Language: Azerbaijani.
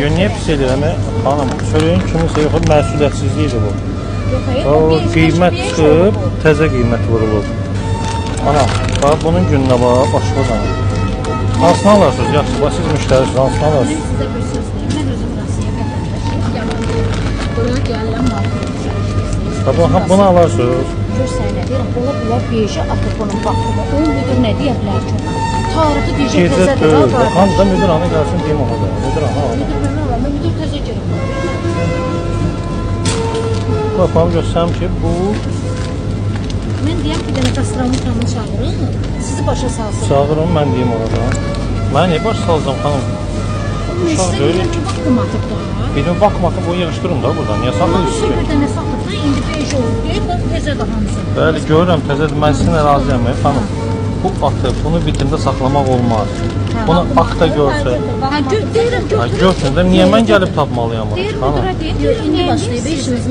Yo, niyə pis eləyirəm? Xanım, çörəyin kiminsə yox, məsuliyyətsizlikdir bu. Yox, xeyr, O bu bej, qiymət bej çıxıb, olub. Təzə qiymət vurulur. Ana, bax bunun gününə bax, başqa. Hansını alarsınız? Yaxşı, bax siz müştərisiniz, hansını Mən alarsınız? sizə bir söz deyim. Mən özüm Rusiya vətəndaşıyam. Yalan deyil. Bura gəlirəm, market. Ha, ha, bunu alarsınız. Gör sən nə deyirəm, ola bilər beji atıb bunun baxımı. O müdür nə deyə bilər ki ona? Tarixi deyəcək Gecə təzədir ha, deyil. qardaş. Xanım da müdür ana gəlsin deyim ona da. Müdür ana alın. Müdür mənə alar, mən müdür təzə girib. Baxım göstərim ki, bu Mən deyəm bir dənə gastronomu çağırın, sizi başa salsın. Çağırın, mən deyim ona da. Mən niyə baş salacağam xanım? Mən Uşaq sizə deyil. deyirəm ki, vakuum atıb da. Birini vakuum atıb bunu yığışdırın da buradan. Niyə saxlayırsınız Hamısı ki? bir dənə satıb da, indi bej olub deyir, bu təzədir hamısı. Bəli, görürəm təzədir. Mən sizinlə razıyam, xanım. Bu atı, bunu vitrində saxlamaq olmaz. Bunu akta görsə, Hə, deyirəm ha, götürün. görsün də niyə mən gəlib tapmalıyam bunu? Deyir Xanım. müdürə deyir, indi başlayıb işimiz.